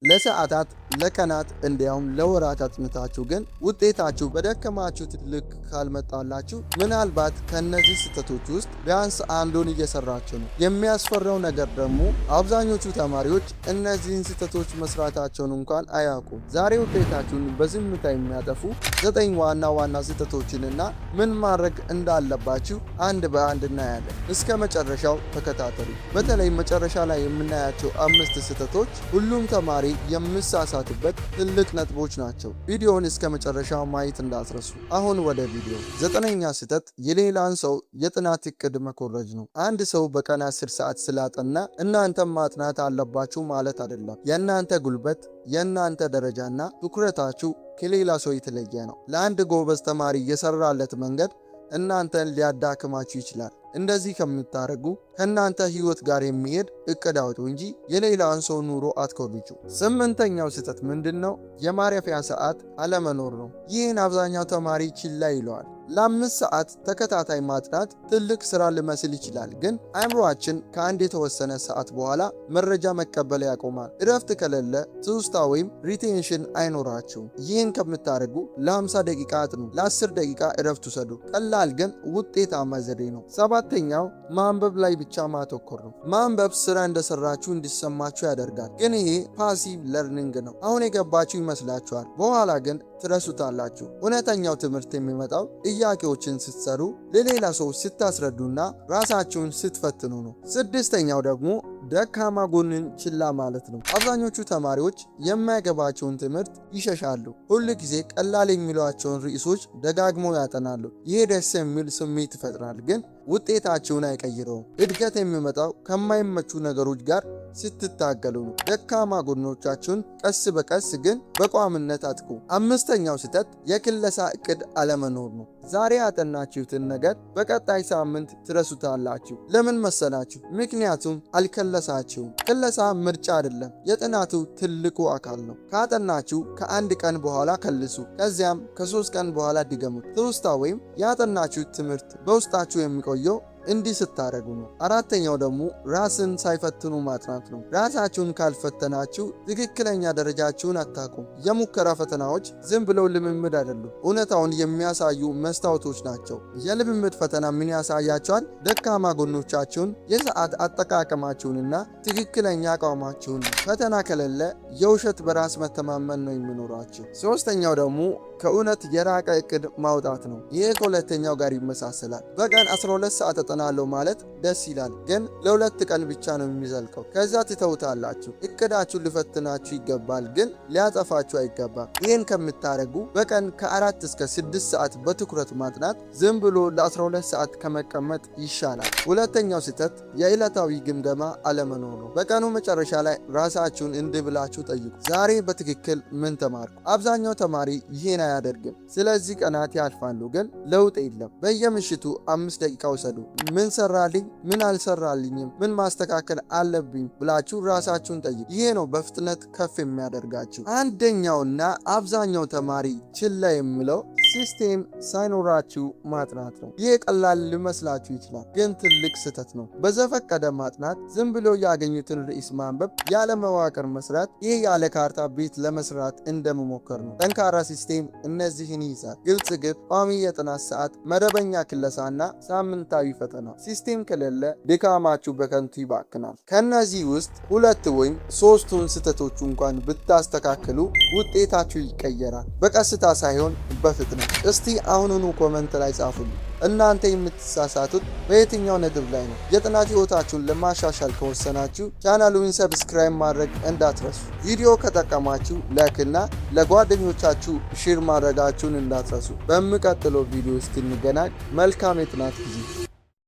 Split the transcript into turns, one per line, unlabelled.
ለሰዓታት፣ ለቀናት፣ እንዲያውም ለወራት አጥንታችሁ ግን ውጤታችሁ በደከማችሁት ልክ ካልመጣላችሁ ምናልባት ከእነዚህ ስህተቶች ውስጥ ቢያንስ አንዱን እየሰራችሁ ነው። የሚያስፈራው ነገር ደግሞ አብዛኞቹ ተማሪዎች እነዚህን ስህተቶች መስራታቸውን እንኳን አያውቁም። ዛሬ ውጤታችሁን በዝምታ የሚያጠፉ ዘጠኝ ዋና ዋና ስህተቶችንና ምን ማድረግ እንዳለባችሁ አንድ በአንድ እናያለን። እስከ መጨረሻው ተከታተሉ። በተለይ መጨረሻ ላይ የምናያቸው አምስት ስህተቶች ሁሉም ተማሪ የሚሳሳትበት ትልቅ ነጥቦች ናቸው። ቪዲዮውን እስከ መጨረሻው ማየት እንዳትረሱ። አሁን ወደ ቪዲዮ። ዘጠነኛ ስህተት የሌላን ሰው የጥናት እቅድ መኮረጅ ነው። አንድ ሰው በቀን 10 ሰዓት ስላጠና እናንተም ማጥናት አለባችሁ ማለት አይደለም። የእናንተ ጉልበት፣ የእናንተ ደረጃና ትኩረታችሁ ከሌላ ሰው የተለየ ነው። ለአንድ ጎበዝ ተማሪ የሰራለት መንገድ እናንተን ሊያዳክማችሁ ይችላል። እንደዚህ ከምታደርጉ ከእናንተ ህይወት ጋር የሚሄድ እቅድ አውጡ እንጂ የሌላን ሰው ኑሮ አትኮርጁ። ስምንተኛው ስህተት ምንድን ነው? የማረፊያ ሰዓት አለመኖር ነው። ይህን አብዛኛው ተማሪ ችላ ይለዋል። ለ5 ሰዓት ተከታታይ ማጥናት ትልቅ ስራ ሊመስል ይችላል፣ ግን አእምሮአችን ከአንድ የተወሰነ ሰዓት በኋላ መረጃ መቀበል ያቆማል። እረፍት ከሌለ ትውስታ ወይም retention አይኖራችሁም። ይህን ከምታደርጉ ለ50 ደቂቃ አጥኑ፣ ለ10 ደቂቃ እረፍት ውሰዱ። ቀላል ግን ውጤታማ ዘዴ ነው። ሰባተኛው ማንበብ ላይ ብቻ ማተኮር ነው። ማንበብ ስራ እንደሰራችሁ እንዲሰማችሁ ያደርጋል፣ ግን ይሄ passive learning ነው። አሁን የገባችሁ ይመስላችኋል፣ በኋላ ግን ትረሱታላችሁ። እውነተኛው ትምህርት የሚመጣው ጥያቄዎችን ስትሰሩ፣ ለሌላ ሰው ስታስረዱና ራሳችሁን ስትፈትኑ ነው። ስድስተኛው ደግሞ ደካማ ጎንን ችላ ማለት ነው። አብዛኞቹ ተማሪዎች የማይገባቸውን ትምህርት ይሸሻሉ። ሁል ጊዜ ቀላል የሚሏቸውን ርዕሶች ደጋግመው ያጠናሉ። ይሄ ደስ የሚል ስሜት ይፈጥራል፣ ግን ውጤታችሁን አይቀይረውም። እድገት የሚመጣው ከማይመቹ ነገሮች ጋር ስትታገሉ ነው። ደካማ ጎኖቻችሁን ቀስ በቀስ ግን በቋሚነት አጥቁ። አምስተኛው ስህተት የክለሳ እቅድ አለመኖር ነው። ዛሬ ያጠናችሁትን ነገር በቀጣይ ሳምንት ትረሱታላችሁ። ለምን መሰላችሁ? ምክንያቱም አልከለሳችሁም። ክለሳ ምርጫ አይደለም፣ የጥናቱ ትልቁ አካል ነው። ካጠናችሁ ከአንድ ቀን በኋላ ከልሱ። ከዚያም ከ3 ቀን በኋላ ድገሙት። ትውስታ ወይም ያጠናችሁት ትምህርት በውስጣችሁ የሚቆየው እንዲህ ስታደርጉ ነው። አራተኛው ደግሞ ራስን ሳይፈትኑ ማጥናት ነው። ራሳችሁን ካልፈተናችሁ ትክክለኛ ደረጃችሁን አታውቁም። የሙከራ ፈተናዎች ዝም ብለው ልምምድ አይደሉም፣ እውነታውን የሚያሳዩ መስታወቶች ናቸው። የልምምድ ፈተና ምን ያሳያችኋል? ደካማ ጎኖቻችሁን፣ የሰዓት አጠቃቀማችሁንና ትክክለኛ አቋማችሁን ነው። ፈተና ከሌለ የውሸት በራስ መተማመን ነው የሚኖራችሁ። ሶስተኛው ደግሞ ከእውነት የራቀ እቅድ ማውጣት ነው። ይህ ከሁለተኛው ጋር ይመሳሰላል። በቀን 12 ሰዓት አጠናለሁ ማለት ደስ ይላል፣ ግን ለ2 ቀን ብቻ ነው የሚዘልቀው። ከዛ ትተውታላችሁ። እቅዳችሁ ሊፈትናችሁ ይገባል፣ ግን ሊያጠፋችሁ አይገባም። ይህን ከምታደርጉ በቀን ከ4 እስከ 6 ሰዓት በትኩረት ማጥናት ዝም ብሎ ለ12 ሰዓት ከመቀመጥ ይሻላል። ሁለተኛው ስህተት የዕለታዊ ግምገማ አለመኖር ነው። በቀኑ መጨረሻ ላይ ራሳችሁን እንዲህ ብላችሁ ጠይቁ፦ ዛሬ በትክክል ምን ተማርኩ? አብዛኛው ተማሪ ይህን አያደርግም። ስለዚህ ቀናት ያልፋሉ፣ ግን ለውጥ የለም። በየምሽቱ 5 ደቂቃ ውሰዱ። ምን ሰራልኝ፣ ምን አልሰራልኝም፣ ምን ማስተካከል አለብኝ ብላችሁ ራሳችሁን ጠይቁ። ይሄ ነው በፍጥነት ከፍ የሚያደርጋችሁ። አንደኛውና አብዛኛው ተማሪ ችላ የሚለው system ሳይኖራችሁ ማጥናት ነው። ይህ ቀላል ሊመስላችሁ ይችላል፣ ግን ትልቅ ስህተት ነው። በዘፈቀደ ማጥናት፣ ዝም ብሎ ያገኙትን ርዕስ ማንበብ፣ ያለ መዋቅር መስራት፣ ይህ ያለ ካርታ ቤት ለመስራት እንደመሞከር ነው። ጠንካራ system እነዚህን ይይዛል፦ ግልጽ ግብ፣ ቋሚ የጥናት ሰዓት፣ መደበኛ ክለሳና ሳምንታዊ ፈተና። System ከሌለ ድካማችሁ በከንቱ ይባክናል። ከእነዚህ ውስጥ ሁለት ወይም ሶስቱን ስህተቶች እንኳን ብታስተካክሉ ውጤታችሁ ይቀየራል። በቀስታ ሳይሆን በፍጥነት። እስቲ አሁኑኑ comment ላይ ጻፉልኝ። እናንተ የምትሳሳቱት በየትኛው ነጥብ ላይ ነው? የጥናት ህይወታችሁን ለማሻሻል ከወሰናችሁ ቻናሉን subscribe ማድረግ እንዳትረሱ። ቪዲዮ ከጠቀማችሁ like እና ለጓደኞቻችሁ share ማድረጋችሁን እንዳትረሱ። በሚቀጥለው ቪዲዮ እስክንገናኝ መልካም የጥናት ጊዜ።